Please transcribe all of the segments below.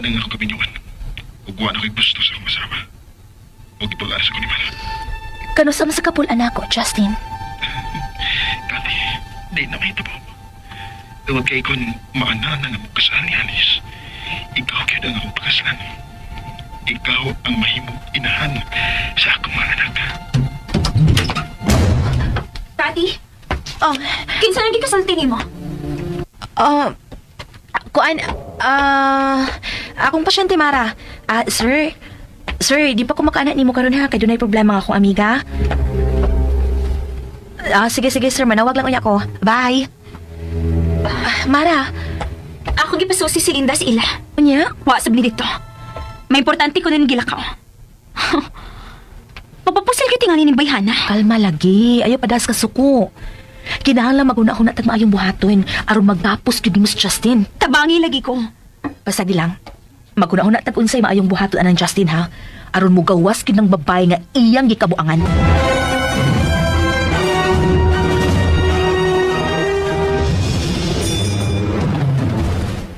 ang akong kaminyuan. Ug wa na ko'y gusto sa akong asawa. Ug ipulaan sa ko ni Mara. Kanusa man sa kapulan nako, Justin? Kati, di na mahitabo. Tungod kay kung maana na nga mukasal ni Alice, ikaw gyud ang akong pakasalan. Ikaw ang mahimong inahan sa akong mga anak. Tati, Oh, kinsa nang gikasulti nimo? oh, kuan, akong pasyente, Mara. Ah, sir, sir, di pa ko makaana nimo karon ha, kay dunay problema nga akong amiga. Ah, sige, sige, sir, manawag lang unya ko. Bye. Ah, Mara, Ako gipasusi si Linda sa ila. unya? Wa sab ni dito. May importante ko nun gilakaw. Mapapusil kay tingali ni bayhana. Kalma lagi, ayaw padas ka suko. Kinahanglan maguna-huna tag maayong buhaton aron magtapos gyud nimo si Justin. Tabangi lagi ko. Basta di lang. Maguna-huna tag unsay maayong buhaton anang Justin ha. Aron mugawas gyud ng babae nga iyang gikabuangan.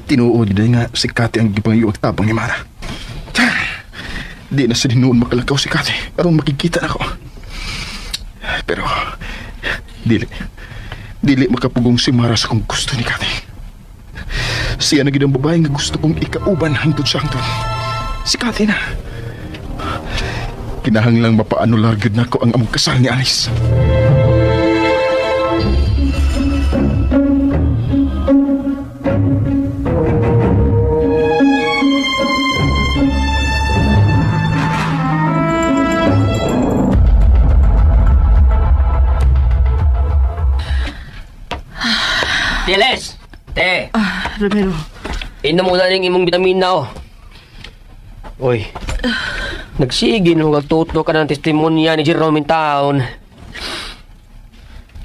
Tinuod din nga si Kati ang gipangayuag tabang ni Mara. Di na sa dinuon makalakaw si Kati. Aron makikita na ko. Pero, dili. Dili makapugong si Mara sa kung gusto ni Kati. Siya na gid ang babae nga gusto kong ikauban hangtod sa hangtod. Si Kati na. Kinahanglang mapaanular gyud nako ang among kasal ni Alice. Tiles! Te! Romero, Inom mo na rin imong bitamina, oh. Uy. Nagsige no tuto ka ng testimonya ni Jerome in town.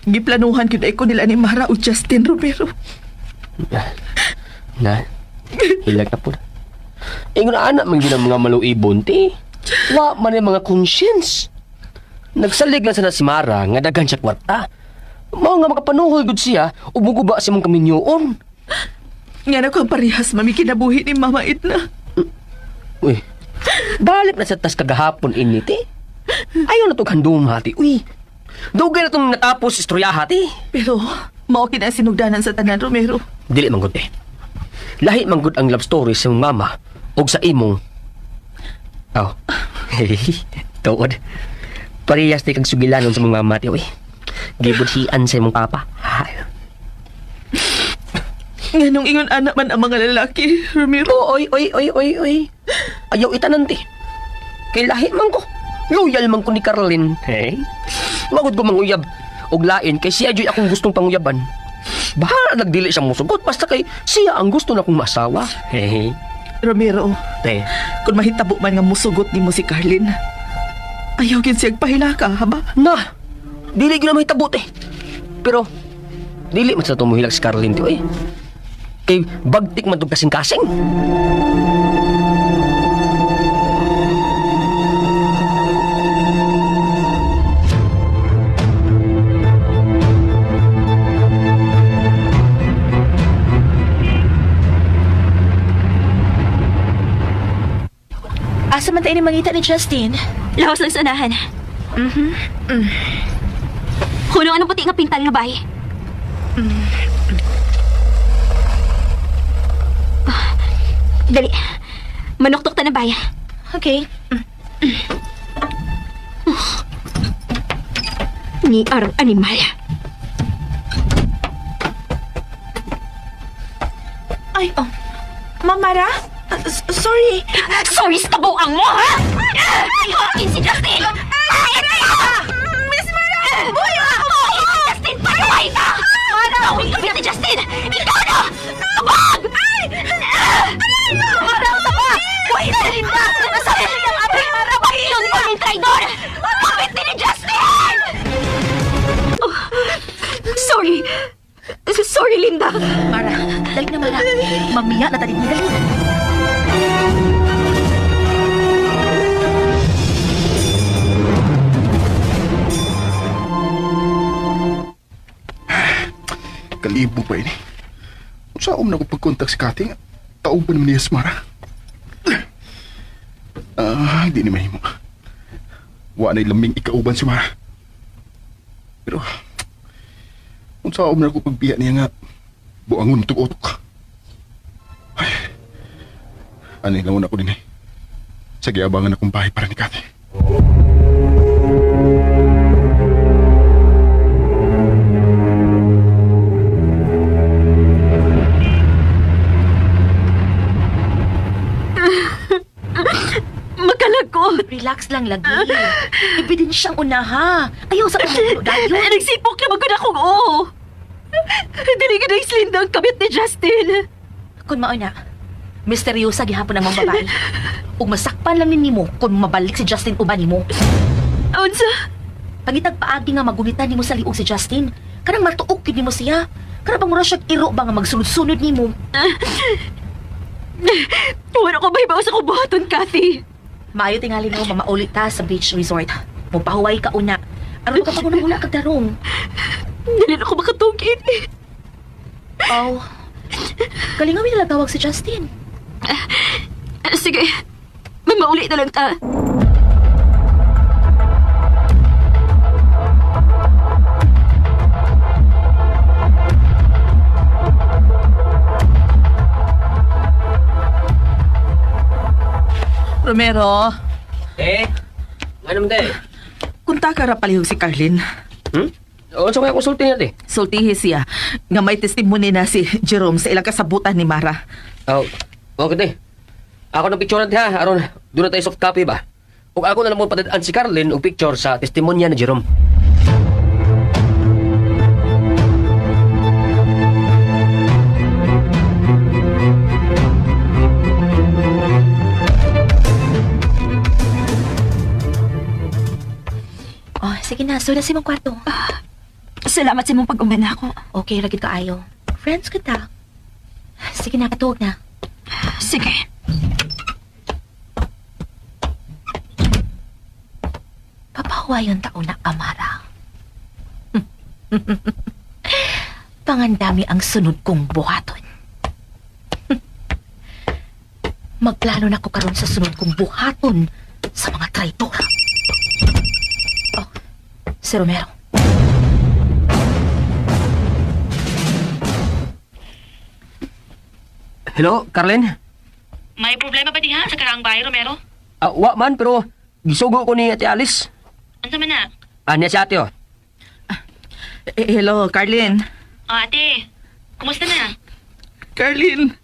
giplanuhan gyud ay ko nila ni Mara o Justin, Romero. Na, hilag na po na. Ingon anak man gyud ang mga maluibon, te. Wa man yung mga conscience. Nagsalig lang sana si Mara nga daghan siya kwarta. Mao nga makapanuhol gud siya ug muguba sa imong kaminyoon. Nga na ko ang parehas, mami, kinabuhi ni Mama Itna. Uy, balik na sa tas kagahapon ini, te. Ayaw na itong handuma, te. Uy, dugay na itong natapos istoryaha, te. Pero, mao kina sinugdanan sa tanan, Romero. Dili man gud, te. Lahi man gud ang love story sa imong mama og sa imong. Oh. Tuod. Parehas ti kag sugilanon sa imong mama, te, uy. Gibudhian sa imong papa. Ha. Nga nung ingon anak man ang mga lalaki, Romero. Oh, oy, oy, oy, oy, oy. Ayaw itanan, te. Kay lahi man ko. Loyal man ko ni Carlin. Hey? Magod ko manguyab. Og lain kay siya joy akong gustong panguyaban. Bahala nagdili siya musugot basta kay siya ang gusto na kong masawa. Hey. Romero, Te, kung mahitabo man nga musugot nimo si Carlin, ayaw gid siyag pahilaka, ha ba? na. Dili gyud na mahitabo te. Pero dili man sa tumuhilak si Carlin te, oy. Kay bagtik man tong kasing-kasing. Asa man tayo ni mangita ni Justin? Laos lang sa unahan. Mhm. Hunong anong puti nga pintal nga bay. Ah, dali. Manuktok ta na bay. Okay. Ni arang animal. Ay, oh. Ma'am Mara? Sorry. Sorry sa kabuang mo, ha? Ay, si Justin! Ay, Miss Mara! Buhay ako! Si Justin, paruhay ka! Mara! Gawin ka si Justin! Ikaw na! Tubag! Ay! Mara, taba! Buhay si Linda! Nasa ang ating Mara! Yun mo yung traidor! Kapit ni Justin! Oh, sorry. Sorry, Linda. Mara, dali na Mara. Mamiya na tali dali. Kalibo pa ini. Unsa na ko pagkontak si Kati nga tao pa naman niya si Mara. Ah, di ni mahimo. Wa na'y laming ikauban si Mara. Pero, kung sa na ako pagbiya niya nga, buangon itong utok. Ay, anay lang ako din eh. Sa giabangan akong bahay para ni Kathy. Makalakot. Relax lang lagi. Ebidensyang unaha. Ayaw sa pamagulo dayon. Nagsipok na magod akong oo. Dili ka na islinda ang kabit ni Justin. Kung mauna, misteryosa gihapon ang mga babae. Ug masakpan lang ni nimo kung mabalik si Justin uban nimo. Unsa? Pangitag paagi nga magunitan nimo sa liog si Justin. Kanang matuok gyud nimo siya. Kanang bang mura siyag iro ba nga magsunod-sunod nimo. Wala ko mahibaw sa kubuhaton, Kathy. Maayo tingali mo mamauli ta sa beach resort. Mupahuway ka una. Aron ka paguna-una kag darong. Dili na ko makatungin. Oh. Kalingawin na tawag si Justin. Sige, mamauli na lang ta. Romero, Eh, ano man te? kunta ka ra palihog si Carlin. Hmm? Unsa kaya konsulti niya te? Sultihi siya nga may testimony na si Jerome sa ilang kasabutan ni Mara. Oh, okay te. Ako ng picture ha, aron doon na tayo soft copy ba? Ug ako na lang mo padad-an si Carlin og picture sa testimonya ni Jerome. Oh, sige na, so na si mong kwarto. Salamat sa imong pag-uman ako. Okay, ra gid kaayo. Friends kita. Sige na, katuog na. Sige. Papahuwayon taon na kamara. Pangandami ang sunod kong buhaton. Magplano na ko karon sa sunod kong buhaton sa mga traitor. Oh, si Romero. Hello, Carlin? May problema ba diha sa karaang bahay, Romero? Ah, wa man pero gisugo ko ni Ate Alice. Unsa man na? Ah, niya si ate oh. Eh, hello, Carlin. Oh, ate. Kumusta na? Carlin,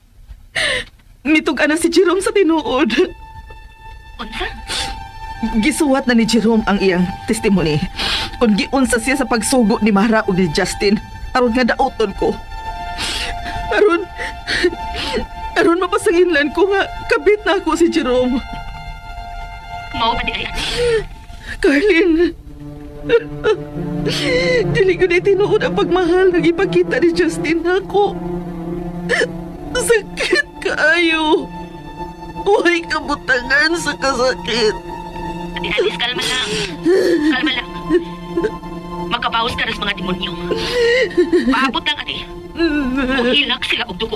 mitug na si Jerome sa tinuod. Unsa? Gisuwat na ni Jerome ang iyang testimony. Kung giunsa siya sa pagsugo ni Mara o ni Justin, aron nga daoton ko. Aron, aron mapasanginlan ko nga kabit na ako si Jerome. Mao ba di ay ate? Carlin, dili ko na tinuod ang pagmahal nga gipakita ni Justin nako. Sakit kaayo. Huwag kabutangan sa kasakit. Ate Alice, kalma lang. Kalma lang. Magkabawas ka na sa mga demonyo. Paabot lang, ate. Muhilak sila og dugo.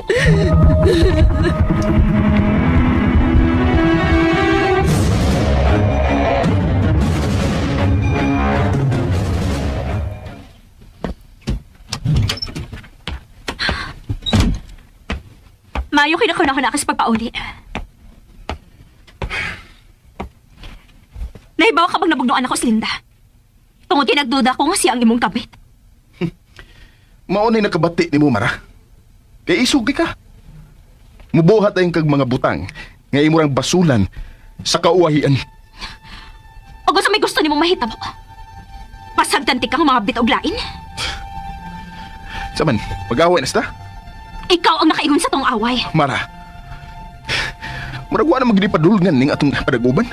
Mayo kinakuna-kuna ka sa pagpauli. Naibaw ka bang nabugnuan ako si Linda? Tungod kay nagduda ko nga siya ang imong kabit. Maunay nakabati ni mo, Mara. Kay isugi ka. Mubuhat tayong kag mga butang nga imurang basulan sa kauwahian. O gusto may gusto nimong mahitabo. Pasagdanti kang mga bit og lain. Saman, mag-away na sita? Ikaw ang nakaingon sa tong away. Mara. Murag wa na magdipadulngan ning atong padaguban.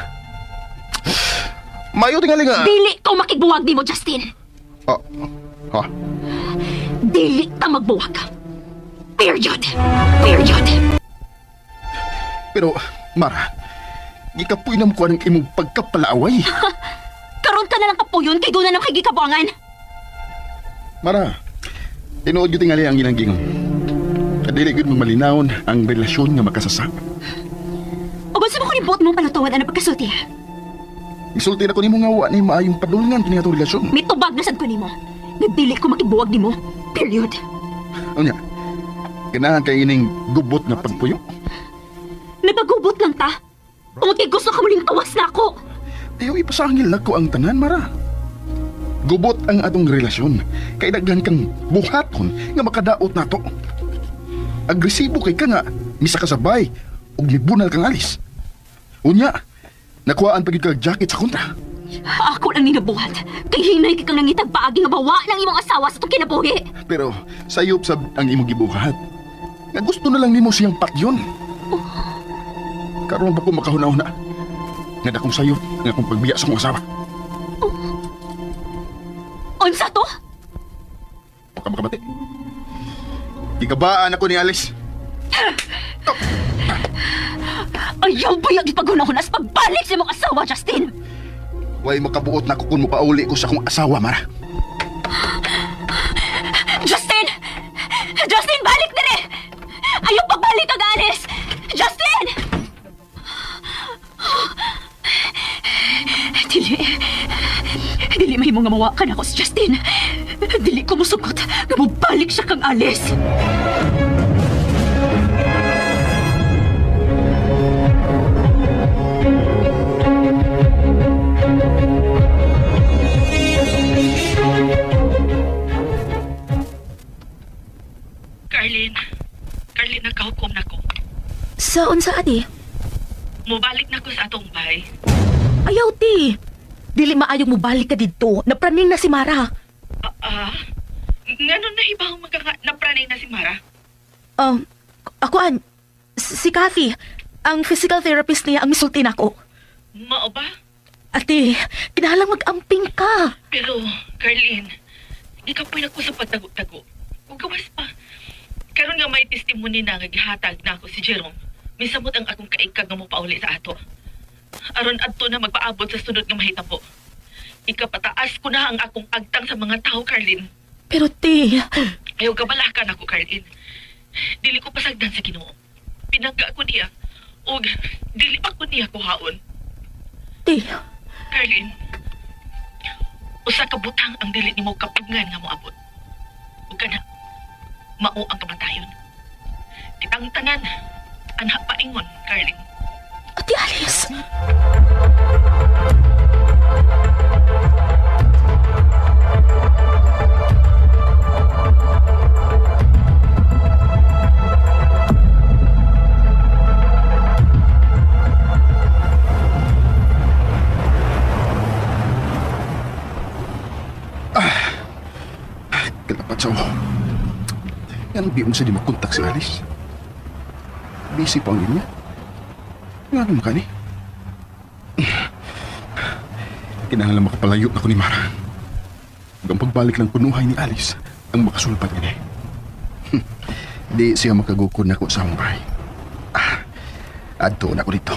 Mayo tingali nga. Dili ko makigbuwag nimo, Justin. Oh. Ha? Dili ka magbuwag. Period. Period. Pero Mara, gikapoy na mo ko ang imong pagkapalaaway. Karon ka na lang kapuyon kay doon na lang kay gikabuangan. Mara, tinuod gyud tingali ang ilang gingon. Dili gyud malinawon ang relasyon nga makasasa. Ug Unsa mo ko nibot mong palutuan ang pagkasulti? Isulti na ko nimo nga wa ni maayong padulngan kini atong relasyon. Mitubag na sad ko nimo. Nga dili ko makibuwag nimo. Period. Unya. Ganahan kay ining gubot nga pagpuyo. Nagagubot lang ta. Kung kay gusto ka muling tawas na ako. Ayaw ipasangil na ko ang tanan, Mara. Gubot ang atong relasyon. Kay daghan kang buhaton nga makadaot nato. Agresibo kay ka nga, misa ka sabay, ug mibunal kang alis. Unya, nakuhaan pa gyud kag jacket sa kontra. Ako lang ninabuhat. Kay hinay kay kang nangitag paagi nga bawa ng imong asawa sa itong kinabuhi. Pero sayop sab ang imong gibuhat. Nga gusto na lang nimo siyang patyon. Karon pa ko makahuna-huna. Nga dakong sayop nga akong pagbiya sa akong asawa. Unsa to? Baka makabati. Gigabaan ako ni Alice. Ayaw ba yung ipaghunahuna sa pagbalik sa imong asawa, Justin? Way makabuot na ko kung mukauli ko sa akong asawa, Mara. Justin! Justin, balik dire! Ayaw pagbalik kag Alice! Justin! Dili. Dili mahimo nga mawa ka na ako si Justin. Dili ko musugot nga mobalik siya kang Alice. Carlin, Carlin, nagkahukom na ko. Sa unsa ate? Mubalik na ko sa atong bahay. Ayaw ti. Dili maayong mobalik ka didto. Napraning na si Mara. Ah, ah? Ngano na iba ang magkaka napranay na si Mara? Ako an si Kathy, ang physical therapist niya ang misulti nako. Mao ba? Ate, kinahanglang mag-amping ka. Pero, Carlin, ikapoy na ko sa pagtago-tago. Ug gawas pa. Karon nga may testimony na nga gihatag na ako si Jerome. Misamot ang akong kaikag nga mopauli sa ato. Aron adto na magpaabot sa sunod nga mahitabo. Ikapataas ko na ang akong agtang sa mga tao, Carlin. Pero te, Ayaw kabalakan ako, Carlin. Dili ko pasagdan sa Ginoo. Pinangga ko niya. Ug dili pa ko niya kuhaon. te, Carlin, usa ka butang ang dili nimo kapugngan nga moabot. Ug kana mao ang kamatayon. Kitang tanan anha paingon, Carlin. Ate Alice. Kalapat sa ulo. Yan ang biyon sa di makontak si Alice. Busy pa ang linya. Nga naman ka ni. Kinahanglan makapalayo na ko ni Mara. Ug ang pagbalik ng kunuhay ni Alice ang makasulpat niya ni. Di siya makagukod na ko sa akong bahay. Ah, adto na ko dito.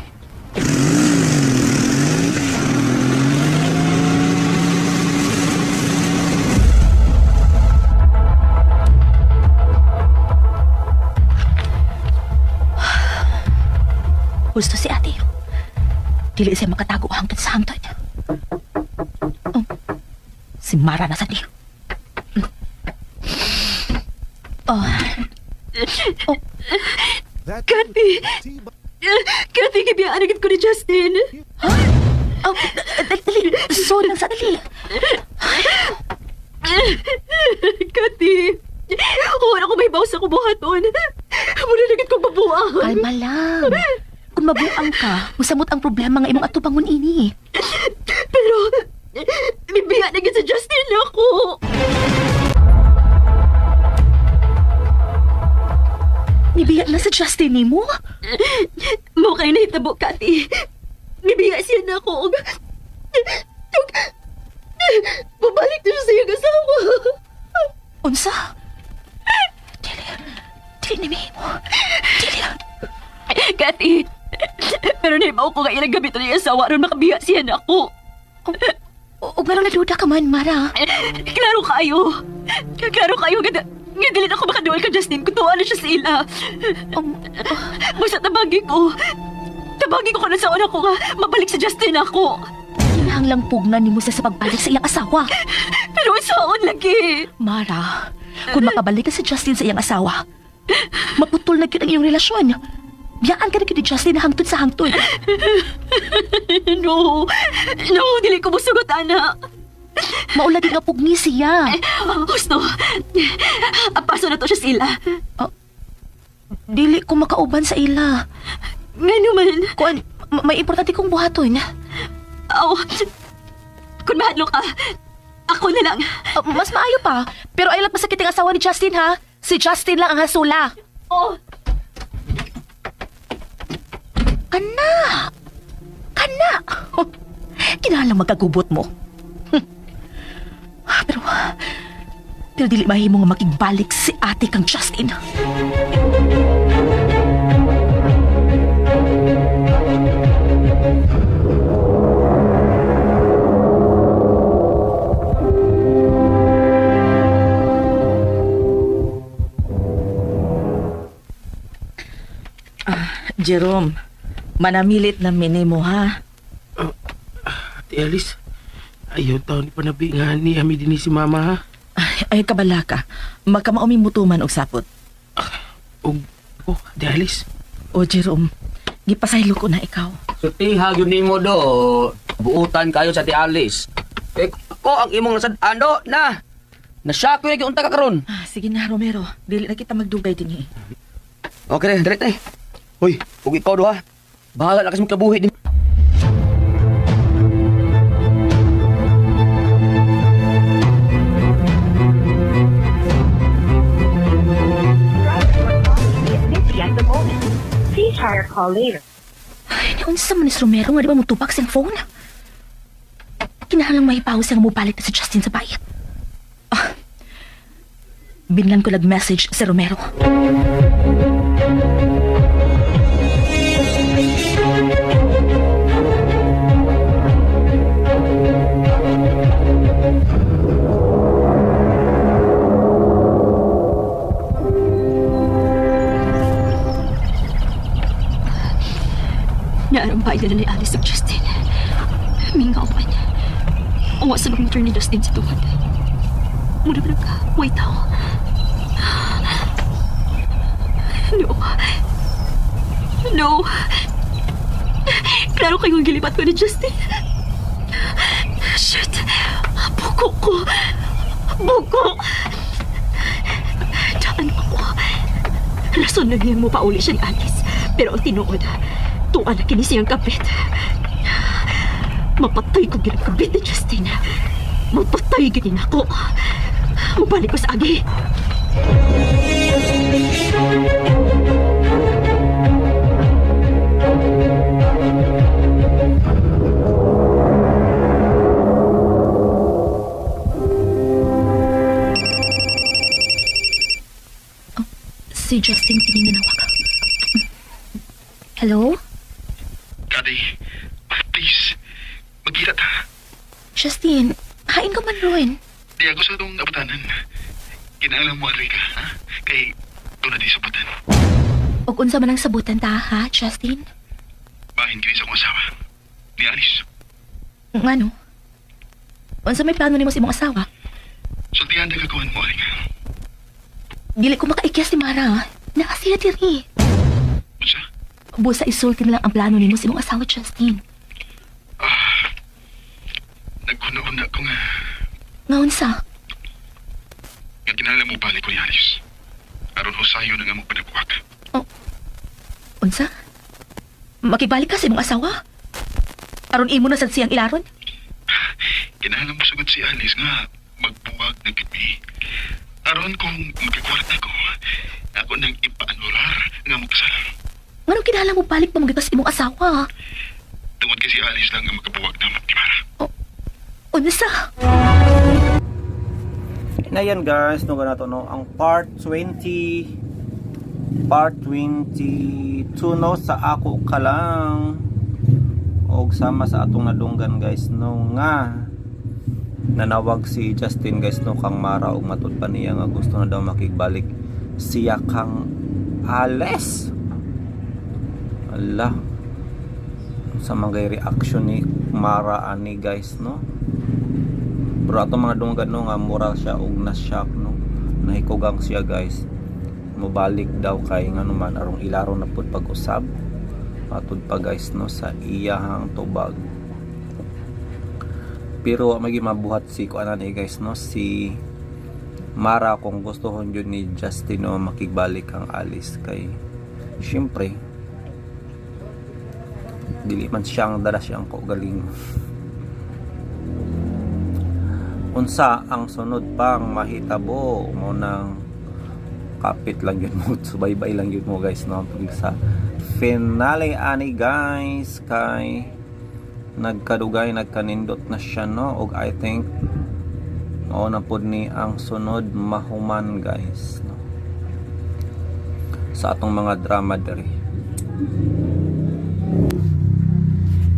Gusto si ate. Dili siya makatago hangtod sa hangtod. Oh, si Mara na sa di. Oh. Oh, Kathy! Kathy, gibiyaan agad ko ni Justin. oh, dali, dali. Sorry lang sa dali. Kathy! Wala ko may bawas sa kubuhaton. Muna na gid kong mabuang. Kalma lang. Kung mabuang ka, musamot ang problema nga imong atubangon ini. Pero, bibiya na gid si Justin ako. Nibiya na sa Justin nimo? Mo kay nahitabo, Kathy. Nibiya siya na ako. Bumalik na siya sa iyang asawa. Unsa? Dili. Dili ni mo. Dili. Kathy, pero nahimaw ko nga ilang gabi ito niya asawa aron makabiya siya na ako. Ug nganong naduda ka man, Mara? Klaro kayo. Klaro kayo nga nga dili na ako makaduol ka Justin kung tuwa na siya sa ila. Basta tabagi ko. Tabagi ko karon sa una ko nga mabalik si Justin ako. Kinahanglang pugnan nimo siya sa pagbalik sa iyang asawa. Pero unsaon lagi? Mara, kung makabalik ka si Justin sa iyang asawa, maputol na gyud ang iyong relasyon. Biyaan ka na gyud ni Justin hangtod sa hangtod. No. No, dili ko musugot ana. Maulagi nga pugni siya. Husto. Apaso na to siya sila. Dili ko makauban sa ila. Ngano man. Kuan, may importante kong buhaton. Aw. Kung mahadlok ka, ako na lang. Ah, mas maayo pa. Pero ay lang masakit ang asawa ni Justin ha. Si Justin lang ang hasula. Oh, Kana! Kana! Kinahanglang magkagubot mo. Pero, pero dili mahimo nga makigbalik si ate kang Justin. Jerome, manamilit na minimo ha. Ate Alice, ayaw taon ni panabi nga ni ami din ni si mama ha. Ay, ay kabala ka. Makamaumi mutuman og sapot. Og ako, Ate Alice. O Jerome, gipasaylo ko na ikaw. Sultiha gyud nimo do. Buutan kayo sa Ate Alice. Eh, ko ang imong nasad-an do na. Nasya ko yung unta ka karon. Ah, sige na, Romero. Dili na kita magdugay dinhi. Okay, direct eh. Hoy, ug ikaw do ha. Bahala na kasi magkabuhi din. Busy at the moment. Please try your call later. Ay, naunsa man ni si Romero nga di ba mutubak siyang phone? Kinahanglang mahipaw siya nga mobalik na si Justin sa bay. Ah, binlan ko nag-message si Romero. Naarumpay na ni Alice ug Justin. Mingawan. Uwa sa motor ni Justin sa tuhod. Muna ba ka? Wait tao. No. No. Klaro kayong gilipat ko ni Justin. Shit. Buko ko. Buko. Daan ako. Rason na niya mo pauli siya ni Alice. Pero ang tinuod, tuwa na kini siyang kapit. Mapatay ko gid ang kabit ni Justin. Mapatay gid ako. Mabalik ko sa agi. Si Justin kining nanawag. Hello? Kadi, please, magkita ta. Justin, hain ka man ron. Di ako sa itong abutanan. Kinahanglan mo ari ka, ha? Kay, doon na di sabutan. Og unsa man ang sabutan ta, ha, Justin? Bahin kini sa akong asawa. Ni Alice. Ngano? Unsa may plano nimo sa imong asawa? Sultihan na kagawan mo, ari ka. Dili ko makaikyas ni Mara, ha? Naa siya diri. Unsa? Busa isulti na lang ang plano nimo sa imong asawa, Justin. Naghuna-huna ko nga. Nga unsa? Nga kinahanglan mo balik ko ni Alice. Aron husayo na nga mo panabuwag. Unsa? Makibalik ka sa imong asawa? Aron imo na sad siyang ilaron? Kinahanglan mo sugod si Alice nga magbuwag ng gidmi. Aron kung magkakwarta ko, ako nang ipaanular nga magkasal. Nganong kinahanglan mo balik pa magyud ka sa imong asawa? Tungod kay si Alice lang ang makabuwag na ni Mara. Unsa? And ayan guys, no ganito no, ang part 20 part 22 no sa ako ka lang og sama sa atong nadunggan guys no nga nanawag si Justin guys no kang Mara og matud pa niya nga gusto na daw makigbalik siya kang Ales. Allah. Sa mga reaction ni Mara ani guys, no? Pero ato mga dunggan, no, nga moral siya og na shock, no? Nahikugang siya, guys. Mobalik daw kay ngano man arong ilaro na pud pag-usab matud pa, guys, no, sa iyahang tubag. Pero wa magi mabuhat si kuanan eh, guys, no, si Mara kung gustohon jud ni Justin, no, makigbalik ang Alice kay syempre dili man siya ang dala siyang kaugaling. Unsa ang sunod pang mahitabo mo nang kapit lang yun mo, subaybay lang yun mo, guys, no, tungkol sa finale ani, guys, kay nagkadugay, nagkanindot na siya, no, og I think mao na pud ni ang sunod mahuman, guys, no, sa atong mga drama diri.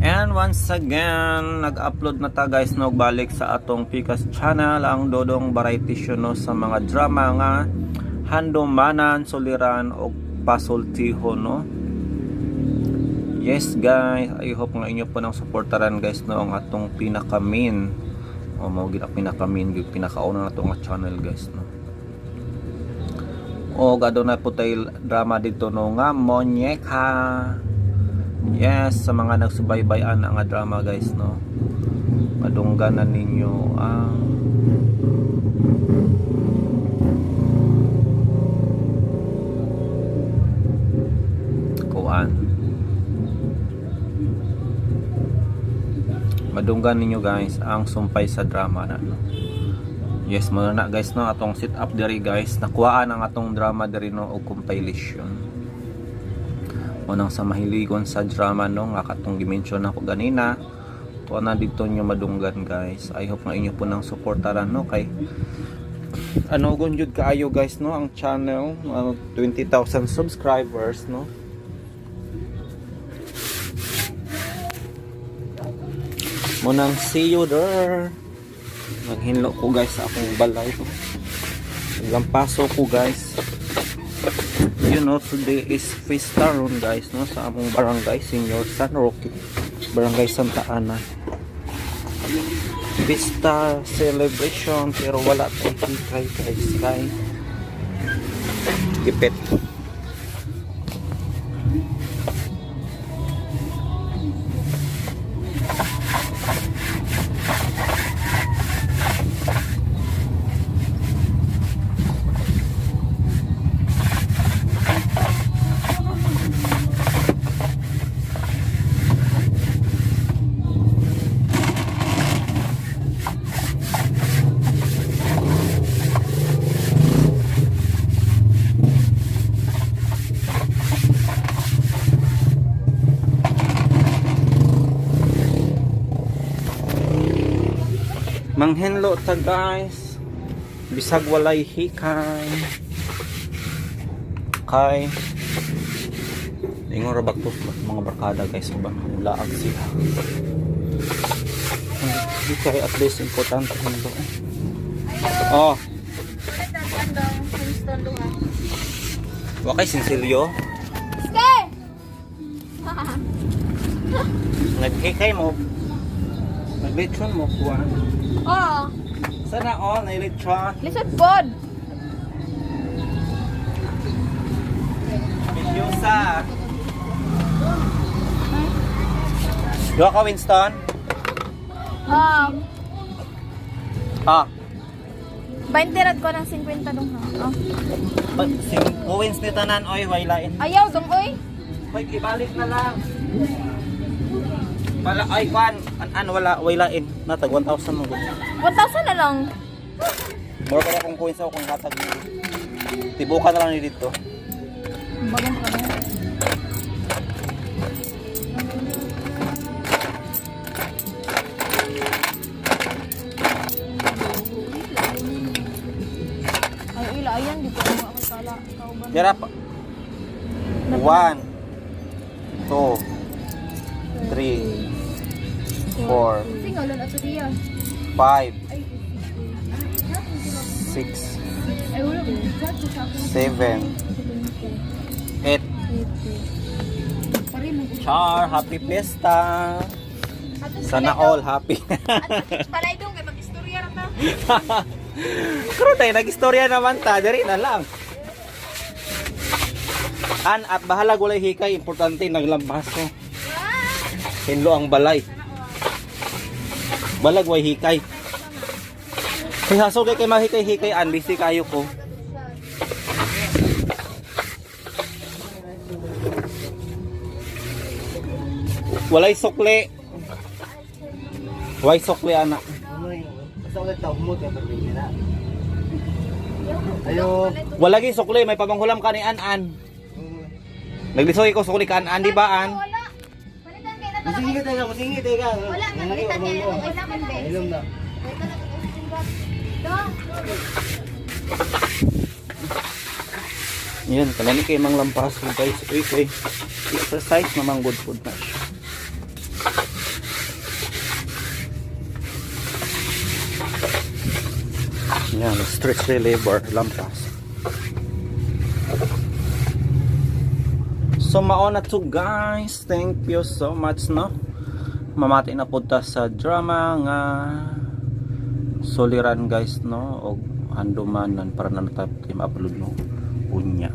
And once again, nag-upload na ta, guys, no, balik sa atong Pikas channel ang Dodong Variety Show, no, sa mga drama nga handumanan, suliran og pasultiho, no. Yes guys, I hope nga inyo po nang suportaran, guys, no, ang atong pinaka main o mao gid ang pinaka main gyud, pinakauna na to nga channel, guys, no. O aduna po tay drama dito, no, nga Monyeka. Yes, sa mga nagsubaybay ana nga drama, guys, no. Madungganan ninyo ang kuan. Madunggan ninyo, guys, ang sumpay sa drama na, no. Yes, mo na, guys, no, atong sit up diri, guys. Nakuhaan ang atong drama diri, no, og compilation. Unang sa mahiligon sa drama, no, nga katong gi-mention ako ganina to na dito nyo madunggan, guys. I hope nga inyo po nang suportaran, no, kay ano gun jud kaayo, guys, no, ang channel 20,000 subscribers, no. Munang see you there. Naghinlo ko, guys, sa akong balay. Naglampaso ko, guys. Today is fiesta ron, guys, no, sa among barangay, Senior San Roque, Barangay Santa Ana. Fiesta celebration, pero wala tayong hikay, guys, kay gipit. Manghinlo ta, guys. Bisag walay hikay. Kay ingon ra ba to mga barkada, guys, uban laag sila. Hikay at least importante hinlo. Oh. Wa kay sinsilyo. Naghikay mo. Naglechon mo kuha. Oo. Sana all na lechon. Lisod pod. Misyusa. Duha ka, Winston? Ah. 20 rad ko ng 50 dong ha. Oh. Wins ni tanan oy, way lain. Ayaw dong oy. Hoy, ibalik na lang. Wala ay kwan, an wala way lain. Natag 1,000 mo. 1,000 na lang. Mura pa akong coins ako kung hatag mo. Tibukan na lang ni dito. Bagong pa. Ay, ila, ayan, di ko alam ako kala. Kauban. Dira pa. 1 2 3 4 Singalon at diya. 5 6 Ay, wala. 7 8. Char, happy pesta. Sana all happy. Palay dong kay mag-istorya ra ta. Karon tayo nag-istorya naman ta, diri na lang. An at bahala walay hikay, importante naglampas ko. Hinlo ang balay. Balag way hikay. Kay hasol kay kay mahikay-hikay an busy kayo ko. Walay sukli. Way sukli ana. Wala gi sukli, may pamanghulam ka ni An-An. Naglisoy ko sukli ka An-An, di ba An? Wala. Palitan kay na Musingit ka, musingit ka. Wala nga palitan kay na wala man be. Ilom na. Yun, kalani kay mang lampas ko guys. Uy, uy. Exercise mamang good food na siya. Yan, stress reliever, lampas. So mao na to guys. Thank you so much no. Mamati na pud ta sa drama nga Soliran guys no og handumanan para na tayo upload no unya.